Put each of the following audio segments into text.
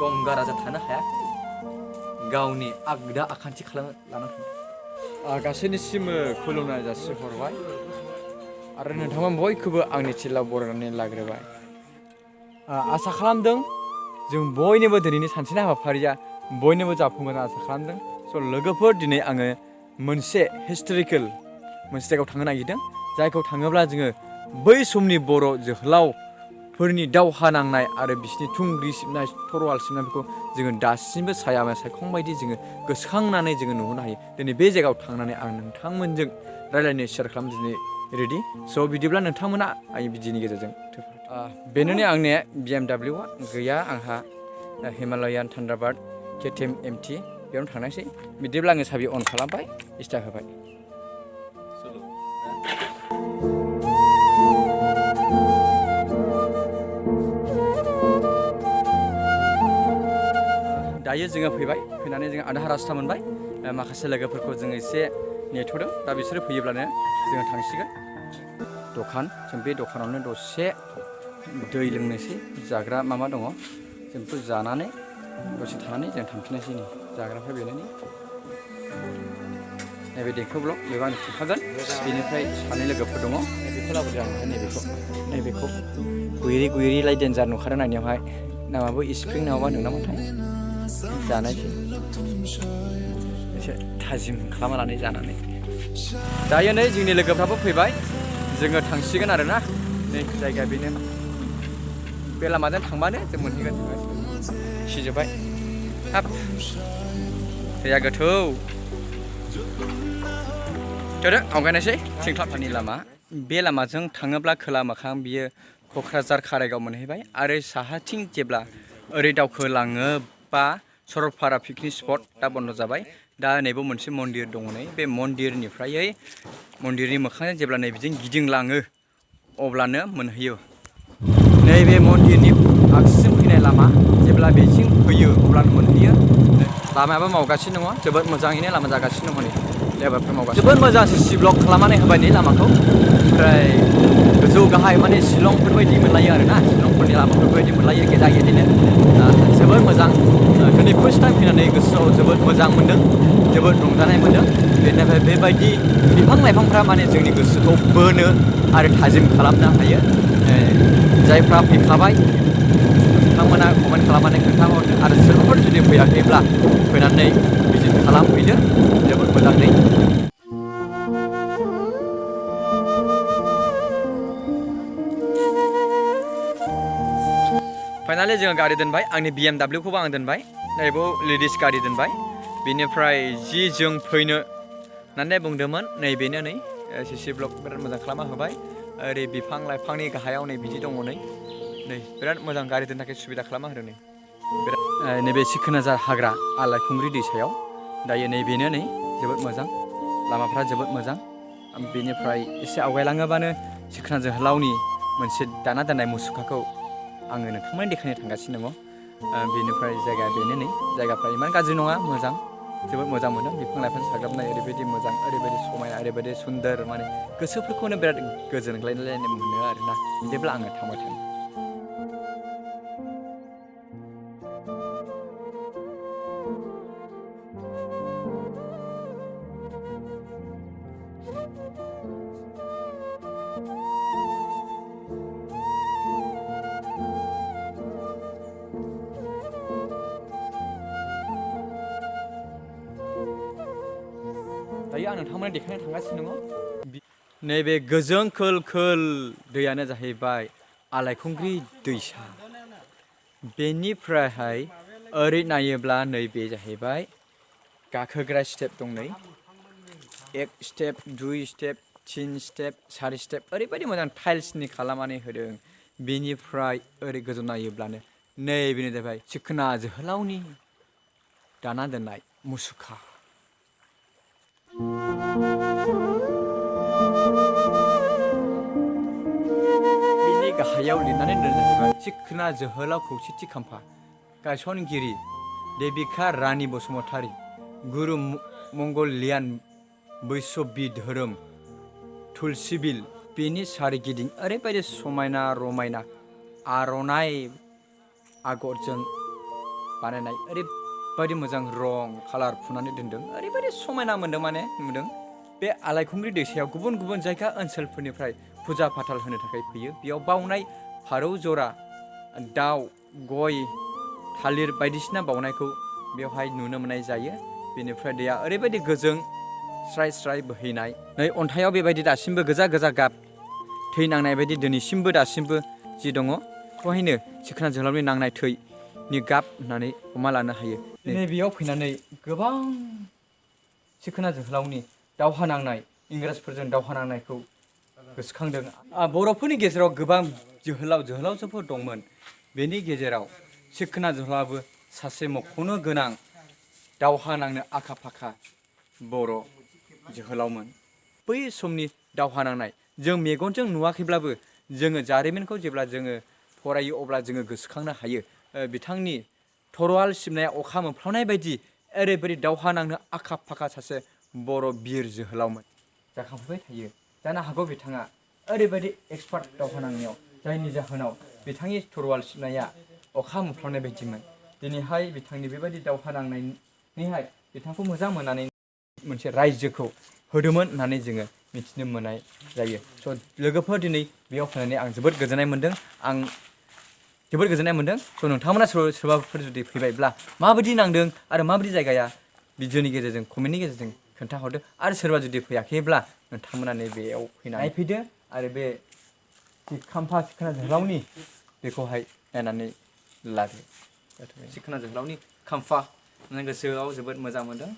गंगा राजा थानो हायाखै गावनि आगदा आखान्थि खालामनो लानानै थांदों गासैनिसिम खुलुमनाय जासिहरबाय आरो नोंथांमोन बयखौबो आंनि चेनेलाव बरायनानै लाग्रोबाय आसा खालामदों जों बयनिबो दिनैनि सानस्रिनाय हाबाफारिया बयनिबो जाफुंगोन आसा खालामदों स' लोगोफोर दिनै आङो मोनसे हिस्ट'रिकेल मोनसे जायगायाव थांनो नागिरदों जायखौ थाङोब्ला जोङो बै समनि बर' जोहोलावफोरनि दावहा नांनाय आरो बिसिनि थुंग्रि सिबनाय थरवाल सिबनायफोरखौ जोङो दासिमबो सायखं बायदि जोङो गोसोखांनानै जोङो नुहुरनो हायो दिनै बे जायगायाव थांनानै आं नोंथांमोनजों रायज्लायनो शेयार खालामनो दिनै रेडि स' बिदिब्ला नोंथांमोना आंनि भिडिअनि गेजेरजों बेनो आंनि BMW गैया आंहा हिमालयान थान्डारबार्ड KTM MT बेयावनो थांनायसै बिदिब्ला आङो साबि अन खालामबाय स्टार्ट होबाय दायो जोङो फैबाय फैनानै जोङो आधा रास्ता मोनबाय माखासे लोगोफोरखौ जोङो एसे नेथ'दों दा बिसोरो फैयोब्लानो जोङो थांसिगोन दखान जों बे दखानावनो दसे दै लोंनोसै जाग्रा मा दङ जों बेखौ जानानै दसे थानानै जों थांफिननोसै नै जाग्राफ्रा बेनो नैबे देंखो ब्लक बेयाव आं थांखागोन बेनिफ्राय सानै लोगोफोर दङ नैबेखौ लाबोदों आं नैबेखौ गुयरि देन्जार नुखादों नायनायावहाय नामाबो स्प्रिं नामाबा नोंनामाथाय जानायसै एसे थाजिम खालामना लानाय जानानै दायो नै जोंनि लोगोफ्राबो फैबाय जोङो थांसिगोन आरोना नै जायगाया बेनो बे लामाजों थांबानो जों मोनहैगोन सिजोबबाय हाब दैया गोथौ थोदो आवगायनोसै थिंख्लाबफोरनि लामा बे लामाजों थाङोब्ला खोला मोखां बियो क'क्राझार काराइगाव मोनहैबाय आरो साहाथिं जेब्ला ओरै दावखोलाङोबा सरलपारा पिकनिक स्पट दा बन्द' जाबाय दा नैबो मोनसे मन्दिर दङ नै बे मन्दिरनिफ्राय मन्दिरनि मोखांजों जेब्ला नै बिदिनो गिदिंलाङो अब्लानो मोनहैयो नैबे मन्दिरनि आगसिजों फैनाय लामा जेब्ला बेथिं फैयो अब्लानो मोनहैयो लामायाबो मावगासिनो दङ जोबोद मोजाङैनो लामा जागासिनो दङ नै लेबारफोर मावगासिनो जोबोद मोजां सि ब्लक खालामनानै होबाय नै लामाखौ ओमफ्राय गोजौ गाहाय माने शिलंफोर बायदि मोनलायो आरोना शिलंफोरनि लामाफोर बायदि मोनलायो गेदा गेदिनो जोबोद मोजां दिनै फार्स्ट टाइम फैनानै गोसोआव जोबोद मोजां मोनदों जोबोद रंजानाय मोनदों बेनिफ्राय बेबायदि बिफां लाइफांफ्रा माने जोंनि गोसोखौ बोनो आरो थाजिम खालामनो हायो जायफ्रा फैखाबाय बिथांमोना कमेन्ट खालामनानै खोन्थाहरदो आरो सोरबाफोर जुदि फैयाखैब्ला फैनानै भिजिट खालामफैदो जोबोद मोजाङै फाइनालि जोङो गारि दोनबाय आंनि BMW खौबो आं दोनबाय नैबाव लेडिस गारि दोनबाय बेनिफ्राय जि जों फैनो होननानै बुंदोंमोन नैबेनो नै सिसि ब्लक बिराद मोजां खालामना होबाय ओरै बिफां लाइफांनि गाहायाव नै बिदि दङ नै बिराद मोजां गारि दोननो थाखाय सुबिदा खालामना होदों नै बिराद नैबे सिखोना हाग्रा आलाइ खुंग्रि दैसायाव दायो नैबेनो नै जोबोद मोजां लामाफ्रा जोबोद मोजां बेनिफ्राय एसे आवगायलाङोबानो सिखोना जोहोलावनि मोनसे दाना दोननाय मुसुखाखौ आङो नोंथांमोननो देखायनो थांगासिनो दङ बेनिफ्राय जायगाया बेनो नै जायगाफ्रा इमान गाज्रि नङा मोजां जोबोद मोजां मोनो बिफां लाइफां साग्लोबनाय ओरैबायदि मोजां ओरैबायदि समायना ओरैबायदि सुन्दर माने गोसोफोरखौनो बिराद गोजोनग्लायनाय मोनो आरोना बिदिब्ला आङो थांबाय थानो दायो आं नोंथांमोननो देखायनो थांगासिनो दङ नैबे गोजों खोल खोल दैयानो जाहैबाय आलाइखुंग्रि दैसा बेनिफ्रायहाय ओरै नायोब्ला नैबे जाहैबाय गाखोग्रा स्टेप दं नै 1 स्टेप 2 स्टेप 3 स्टेप 4 स्टेप ओरैबायदि मोजां टाइल्सनि खालामनानै होदों बेनिफ्राय ओरै गोजौ नायोब्लानो नैबेनो जाहैबाय सिखोना जोहोलावनि दाना दोननाय मुसुखा बिनि गाहायाव लिरनानै दोनजाहैबाय सिखोना जोहोलाव खौसेथि खाम्फा गायसनगिरि देबिका रानि बसुमतारी गुरु मंगलियान बैष्णबी धोरोम तुलसिबिल बेनि सारिगिदिं ओरैबायदि समायना रमायना आर'नाइ आगरजों बानायनाय ओरैबायदि मोजां रं कालार फुनानै दोनदों ओरैबायदि समायना मोन्दों माने नुदों बे आलाइखुंग्रि दैसायाव गुबुन गुबुन जायगा ओनसोलफोरनिफ्राय फुजा फाथाल होनो थाखाय फैयो बेयाव बावनाय फारौ जरा दाउ गय थालिर बायदिसिना बावनायखौ बेवहाय नुनो मोननाय जायो बेनिफ्राय दैया ओरैबायदि गोजों स्राय स्राय बोहैनाय नै अन्थाइयाव बेबायदि दासिमबो गोजा गोजा गाब थै नांनाय बायदि दिनैसिमबो दासिमबो जि दङ बेवहायनो सिखोना जोहोलावनि नांनाय थैनि गाब होननानै हमना लानो हायो दिनै बेयाव फैनानै गोबां सिखोना जोहोलावनि दावहा नांनाय इंराजफोरजों दावहा नांनायखौ गोसोखांदों बर'फोरनि गेजेराव गोबां जोहोलावजोफोर दंमोन बेनि गेजेराव सिखोना जोहोलावाबो सासे मख'नो गोनां दावहा नांनो आखा फाखा बर' जोहोलावमोन बै समनि दावहा नांनाय जों मेगनजों नुवाखैब्लाबो जोङो जारिमिनखौ जेब्ला जोङो फरायो अब्ला जोङो गोसोखांनो हायो बिथांनि थरवाल सिबनाया अखा मोनफ्लावनाय बायदि ओरैबायदि दावहा नांनो आखा फाखा सासे बर' बिर जोहोलावमोन जाखांफैबाय थायो जानो हागौ बिथाङा ओरैबायदि एक्सपार्ट दावहा नांनायाव जायनि जाहोनाव बिथांनि थरवाल सिबनाया अखा मोनफ्लावनाय बायदिमोन दिनैहाय बिथांनि बेबायदि दावहा नांनायनिहाय बिथांखौ मोजां मोननानै मोनसे रायजोखौ होदोंमोन होननानै जोङो मिथिनो मोननाय जायो स' लोगोफोर दिनै बेयाव फैनानै आं जोबोद गोजोननाय मोन्दों स' नोंथांमोना सोरबाफोर जुदि फैबायब्ला माबायदि नांदों आरो माबायदि जायगाया भिडिअनि गेजेरजों कमेन्टनि गेजेरजों खोन्थाहरदो आरो सोरबा जुदि फैयाखैब्ला नोंथांमोना बेयाव फैनानै नायफैदो आरो बे खाम्फा सिखोना जोहोलावनि बेखौहाय नायनानै लादो सिखोना जोहोलावनि खाम्फा गोसोआव जोबोद मोजां मोनदों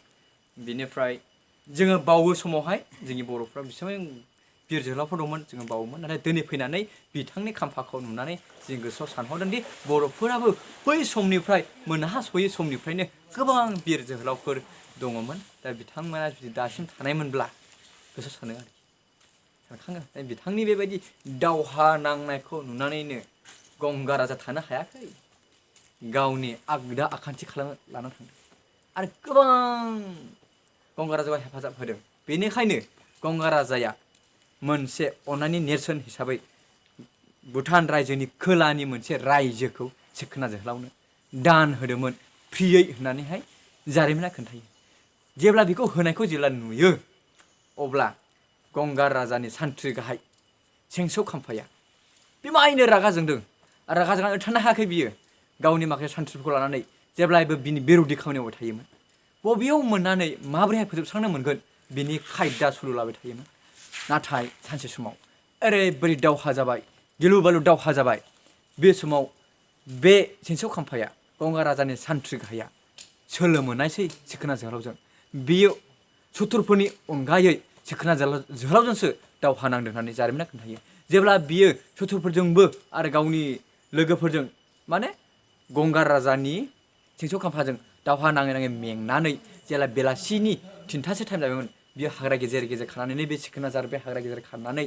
बिनिफ्राय जोङो बावो समावहाय जोंनि बर'फ्रा बेसेबां बिर जोहोलावफोर दंमोन जोङो बावोमोन नाथाय दिनै फैनानै बिथांनि खाम्फाखौ नुनानै जों गोसोआव सानहरदोंदि बर'फोराबो बै समनिफ्राय मोनहासयै समनिफ्रायनो गोबां बिर जोहोलावफोर दङमोन दा बिथांमोना जुदि दासिम थानायमोनब्ला गोसोआव सानो आरोखि सानखाङो बिथांनि बेबायदि दावहा नांनायखौ नुनानैनो गंगा राजा थानो हायाखै गावनि आगदा आखान्थि लाना थांदों आरो गोबां गंगा राजाखौ हेफाजाब होदों बेनिखायनो गंगा राजाया मोनसे अननायनि नेरसोन हिसाबै भुटान रायजोनि खोलानि मोनसे रायजोखौ सिखोना जोहोलावनो दान होदोंमोन फ्रियै होननानैहाय जारिमिना खोन्थायो जेब्ला बेखौ होनायखौ जेब्ला नुयो अब्ला गंगार राजानि सान्थ्रि गाहाय सेंसौ खाम्फाया बिमायनो रागा जोंदों आरो रागा जोंनानै थानो हायाखै बियो गावनि माखासे सान्थ्रिफोरखौ लानानै जेब्लायबो बिनि बेरेखा खामानियाव थायोमोन बबेयाव मोननानै माबोरैहाय फोजोबस्रांनो मोनगोन बिनि खायदा सुलु लाबाय थायोमोन नाथाय सानसे समाव ओरैबायदि दावहा जाबाय गिलु बालु दावहा जाबाय बे समाव बे सेंसौ खाम्फाया गंगार राजानि सान्थ्रि गाहाया सोलो मोननायसै सिखोना जोहोलावजों बियो सुथुरफोरनि अनगायै सिखोना जोहोलावजोंसो दावहा नांदों होननानै जारिमिना खोन्थायो जेब्ला बियो सुथुरफोरजोंबो आरो गावनि लोगोफोरजों माने गंगार राजानि सेंसौ खाम्फाजों दावहा नाङै नाङै मेंनानै जेब्ला बेलासिनि 3थासो टाइम जाबायमोन बियो हाग्रा गेजेर गेजेर खारनानै नैबे सिखोना जार बे हाग्रा गेजेर खारनानै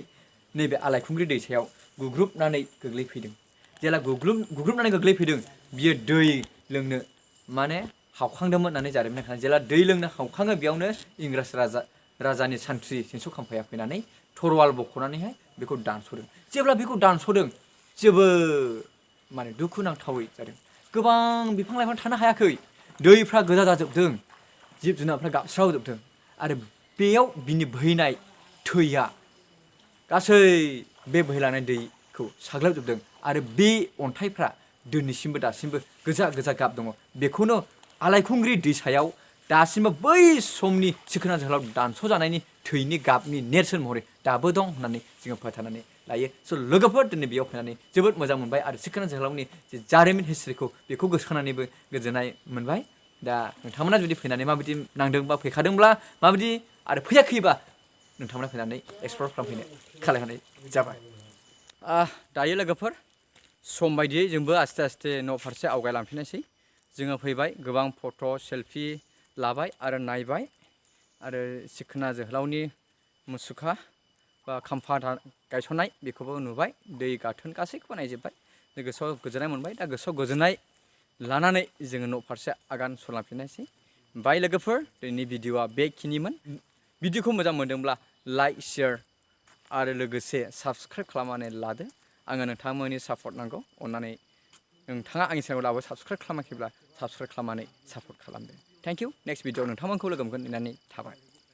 नैबे आलाइखुंग्रि दैसायाव गुग्रुबनानै गोग्लैफैदों जेब्ला गुग्रुबनानै गोग्लैफैदों बियो दै लोंनो माने हावखांदोंमोन होननानै जारिमिना खोन्थायो जेब्ला दै लोंनो हावखाङो बेयावनो इंराज राजानि सान्थ्रि सेंसौ खाम्फाया फैनानै थरवाल बख'नानैहाय बेखौ दानस'दों जेब्ला बेखौ दानस'दों जोबोद माने दुखुनांथावै जादों गोबां बिफां लाइफां थानो हायाखै दैफ्रा गोजा जाजोबदों जिब जुनारफ्रा गाबस्रावजोबदों आरो बेयाव बिनि बोहैनाय थैया गासै बे बोहैलांनाय दैखौ साग्लोबजोबदों आरो बे अन्थाइफ्रा दिनैसिमबो दासिमबो गोजा गोजा गाब दङ बेखौनो आलाइखुंग्रि दैसायाव दासिमबो बै समनि सिखोना जोहोलाव दानस'जानायनि थैनि गाबनि नेरसोन महरै दाबो दं होननानै जोङो फोथायनानै लायो स' लोगोफोर दिनै बेयाव फैनानै जोबोद मोजां मोनबाय आरो सिखोना जोहोलावनि जे जारिमिन हिस्ट्रिखौ बेखौ गोसोखांनानैबो गोजोननाय मोनबाय दा नोंथांमोना जुदि फैनानै माबायदि नांदों बा फैखादोंब्ला माबायदि आरो फैयाखैबा नोंथांमोना फैनानै एक्सप्लर खालामफैनो खालामहोनाय जाबाय दायो लोगोफोर सम बायदियै जोंबो आस्ते आस्ते न' फारसे आवगायलांफिननायसै जोङो फैबाय गोबां फट' सेल्फि लाबाय आरो नायबाय आरो सिखोना जोहोलावनि मुसुखा बा खाम्फा गायसननाय बेखौबो नुबाय दै गाथोन गासैखौबो नायजोब्बाय गोसोआव गोजोननाय मोनबाय दा गोसोआव गोजोननाय लानानै जोङो न' फारसे आगान सुरलांफिननायसै बाय लोगोफोर दिनैनि भिडिअआ बेखिनिमोन भिडिअखौ मोजां मोनदोंब्ला लाइक शेयार आरो लोगोसे साबस्क्राइब खालामनानै लादो आङो नोंथांमोननि सापर्ट नांगौ अन्नानै नोंथाङा आंनि चेनेलखौ दाबो साबस्क्राइब खालामाखैब्ला साबस्क्राइब खालामनानै सापर्ट खालामदो। Thank you. नेक्स्ट भिडिअ नोंथांमोनखौ लोगो मोनगोन होननानै थाबाय।